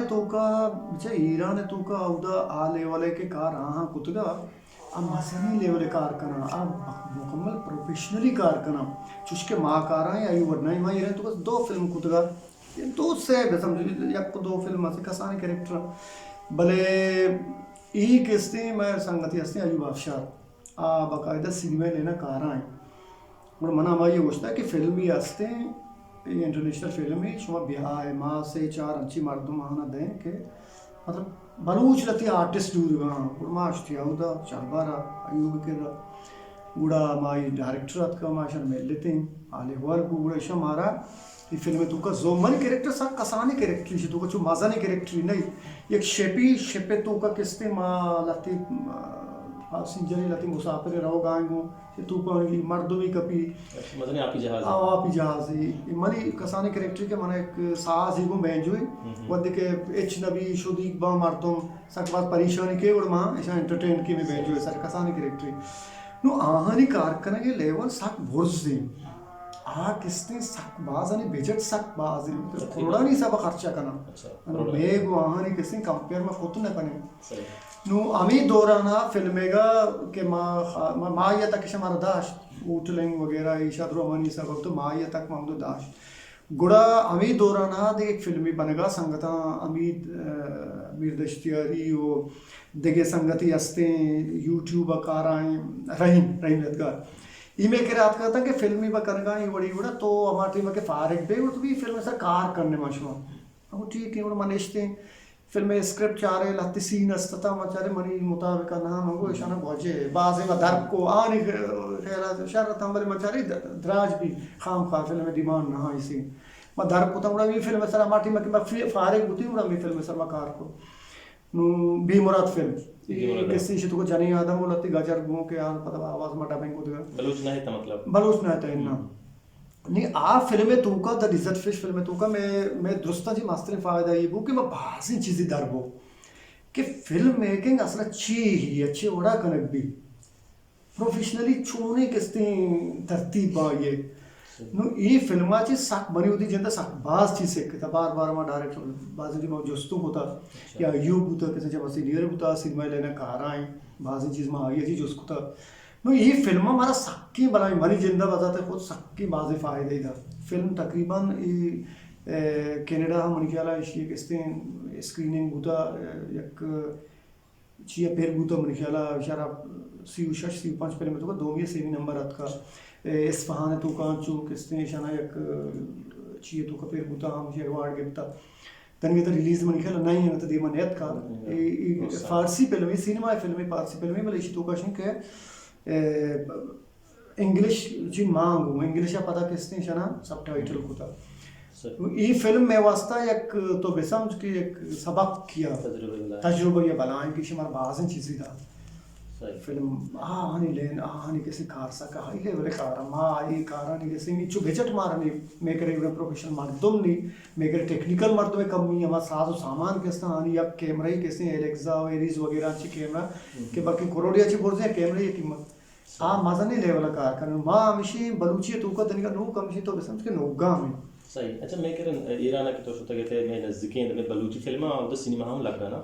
توکا، چہ ایران توکا اودا آ لیول ء کہ کار آہاں کتگا، آ مزنیں لیول ء کار کناں، آ مکمل پروفیشنلی کار کناں، چوشکہ ما کاراں یا ایوب نہ، ما ایران توکا دو فلم کتگا، دو سے بہ سمجھ، یک دو فلم است کسانیں کریکٹر، بلے ای کستیں مئے سنگتی ہستیں ایوب آبشار، آ باقاعدہ سینما لینا کاراں۔ گڑا من ہمائی گوشتا کہ فلمی ہستیں، اے انٹرنیشنل فلمی، شما بیائے، ما سے چار انچی مردم آنا دیں کہ مطلب بلوچ لتی آرٹسٹ دور گا، گڑا ما اشتی اودا چابارا ایوب کرا۔ گڑا ہمائی ڈائریکٹر اتکا، ما اشان ملتیں، حال احوال کو، گڑا اشان مارا اے فلم توکا زو من کریکٹر سک کسانی کریکٹری، چہ توکا چو مزنی کریکٹری نہیں، یک شپی، شپ توکا کستے ما لتی، آ، پاسنجری لتی مسافر روگ آئیں گوں، چہ توپانی مردمی کپی۔ اچھا، مزنی آپی جہاز۔ آ، آپی جہازی۔ منی کسانی کریکٹری کہ من ایک ساز ہی گوں بینجوئی، وقتی کہ اچ نبی شدیگ با مردم سک باز پریشانی کے، گڑا ما اشان انٹرٹین کی میں بینجوئی سر کسانی کریکٹری۔ نوں آہانی کار کنگ ء لیول سک برز انت۔ آ کستیں سک باز، آنی بجٹ سک باز انت، اچھا، کروڑانی حساب ء خرچہ کناں۔ اچھا، انوں کروڑ۔ مے گوں آہانی کستیں کمپیئر ما کت نہ کنیں۔ صحیح۔ نوں ہمے دوران ء فلم ء گا کہ ما خا-، ما، ماہی ء تک شمارا داشت، ہوٹلنگ وغیرہ ایشا درو ہمانی حساب ء تو ماہی ء تک ما ہمدو داشت۔ گڑا ہمے دوران ء دگہ یک فلمے بنگا سنگتاں حمید، آ، میر دشتیاری و دگہ سنگتے ہستیں یوٹیوب ء کارائیں رحیم، رحیم یدگار۔ ای مئے کرا اتکگ اتاں کہ فلمے بہ کنگا ایں وڑی وڑا تو ہما ٹیم ء کہ فارغ بے گڑا تو بھی فلم ء سر کار کرنے ما شما۔ ہم ٹھیک ہے گڑا من نشتیں فلم ء اسکرپٹ چارے لہتے سین است اتاں ما چارے منی مطابق نہ من گو اشانہ گوجے بازیں ما درک کو آنی خیال شر اتاں بلے ما چارے دراج بھی خام خواہ فلم ء ڈیمانڈ نہ آئی سین۔ ما در کتاں گڑا ہمے فلم ء سرا ہما ٹیم ء کہ ما فی-، فارغ بوتیں گڑا ہمے فلم ء سر ما کار کو۔ نوں بے مراد فلم۔ بے مراد۔ اے کسی شتو کو جنیں آدم و لتی گجر گوں کہ آن پدا آواز ما ڈبنگ کو دگا۔ بلوچ نہ ہے تا مطلب۔ بلوچ نہ ہے تا اناں۔ نی آ فلم ء توکا، دا ڈیزرٹ فش فلم ء توکا میں، میں درستاں چی مستریں فائدہ یہ بو کہ ما بازیں چیزی در بو کہ فلم میکنگ اصلا چی ہی اچھے وڑا کنگ بھی۔ پروفیشنلی چونیں کستیں ترتیب باں یہ۔ نو اے فلم ء چہ سک منی وتی جند ء سک باز چیز سکتا، بار بار ما ڈائریکٹر بازیں ما جستو کتا، اچھا۔ یا ایوب بوتا کسی جب سینئر بوتا سینما لین ء کارائیں، بازیں چیز ما آئی ء چہ جست کتا۔ نو اے فلم ء مارا سکیں بلائیں منی جند ء بذات خود سکیں بازیں فائدہ ای دا۔ فلم تقریباً اے، اے، کینیڈا ء منی خیال ء ایشی ء کستیں اسکریننگ بوتا، اے، یک چیا پر بوتا منی خیالا اشارا سی و شش، سی و پنچ پلم توکا دومی سیمی نمبر اتکا۔ اے، اصفہان توکا چو کستیں اشانا یک چیے توکا پر بوتا ہم ایوارڈ گپتا۔ تنگے تا ریلیز منی خیالا نہیں ہے، تو دیما نیت کا۔ اے، اے فارسی فلمی، سینما فلمی، فارسی فلمی، بلے ایشی توکا شن کہ، اے، انگلش چی مانگ ہوں، انگلش ء پدا کستیں شنا سب ٹائٹل کتا۔ صحیح۔ اے فلم میں واسطہ یک تو بسمجھ کہ یک سبق کیا۔ تجربہ بلائیں۔ تجربہ یا بلائیں کہ شمار بازیں چیزی دا۔ صحیح۔ فلم آہانی لین، آہانی کسی کار سکا، ہائی لیول کار، ما اے کارانی کسی نی چو بجٹ مارا نی، میں کرے پروفیشنل مردم نی، میں کرے ٹیکنیکل مردم کمی، ہما ساز و سامان کستاں، آنی یک کیمرہ کسی، الیکسا و ایریز وغیرہ چی کیمرہ، کہ بلکہ کروڑیا چی برزیں کیمرہ قیمت۔ آ مزنیں لیول ء کار کنن۔ ما ہمشی بلوچی ء توکا دنیگا نوک ہمشی تو بسمجھ کہ نوگام انت۔ صحیح۔ اچھا، میں کرن ایران ء کہ تو شتگ ات، میں نزدیکیں میں بلوچی فلم ء اودا سینما ہم لگا نا،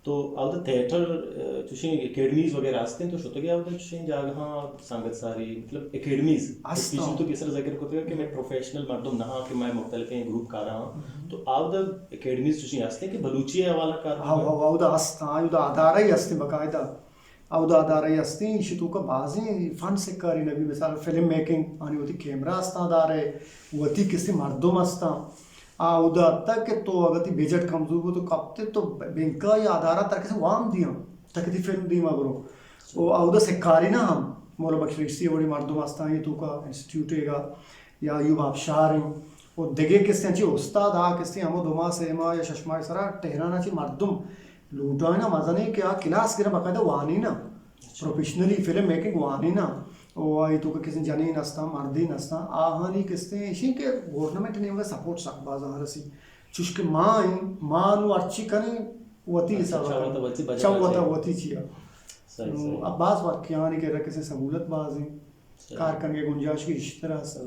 تو اودا تھیٹر، ء، چوشیں اکیڈمیز وغیرہ ہستیں، تو شتگ ات اودا چوشیں جاگہاں سنگت ساری، مطلب اکیڈمیز، ہستاں۔ پیشی تو پیسر ذکر کرتے کہ میں پروفیشنل مردم نہ ہاں کہ میں مختلفیں گروپ کارا ہاں، تو اودا اکیڈمیز چوشیں ہستیں کہ بلوچی ء حوالہ کار ہاں، ہاں، اودا ہستاں، اودا ادارہ ہی ہستیں باقاعدہ۔ اودا ادارہ ہستیں، ایشی توکا بازیں فن سکاری نبی، مثال فلم میکنگ، آنی وتی کیمرہ استاں ادارہ، وتی کسی مردم استاں۔ آ اودا تک کہ تو اگر تی بجٹ کمزور بو تو کپتے تو بینکا یا ادارہ تر کسی وام دیاں، تک تی فلم دیما برو۔ او اودا سکاری نہ ہم، مولا بخش ریشی وڑی مردم استاں، یہ توکا انسٹیٹیوٹ گا۔ یا ایوب آبشار انت و دگہ کسے انچیں استاد آ کسے ہمو دو ماہ سے ماہ یا شش ماہ سرا ٹہران ء چہ مردم لوٹائیناں مزنیں کہ آ کلاس گرا باقاعدہ وانیناں، پروفیشنلی فلم میکنگ وانیناں و آئی توکا کسے جنین استاں، مردین استاں، آہانی کسے ایشی کہ گورنمنٹ نیمگا سپورٹ سک باز آ رسی، چوشکہ ما ایں، ما نو ہرچی کنیں وتی حساب ء چہ وتا وتی بجٹ چہ وتا وتی چیا۔ صحیح، نو صحیح۔ اب باز واقعانی کہ کسے سہولت باز ہیں۔ کار کنگ ء گنجائش گیشتر است۔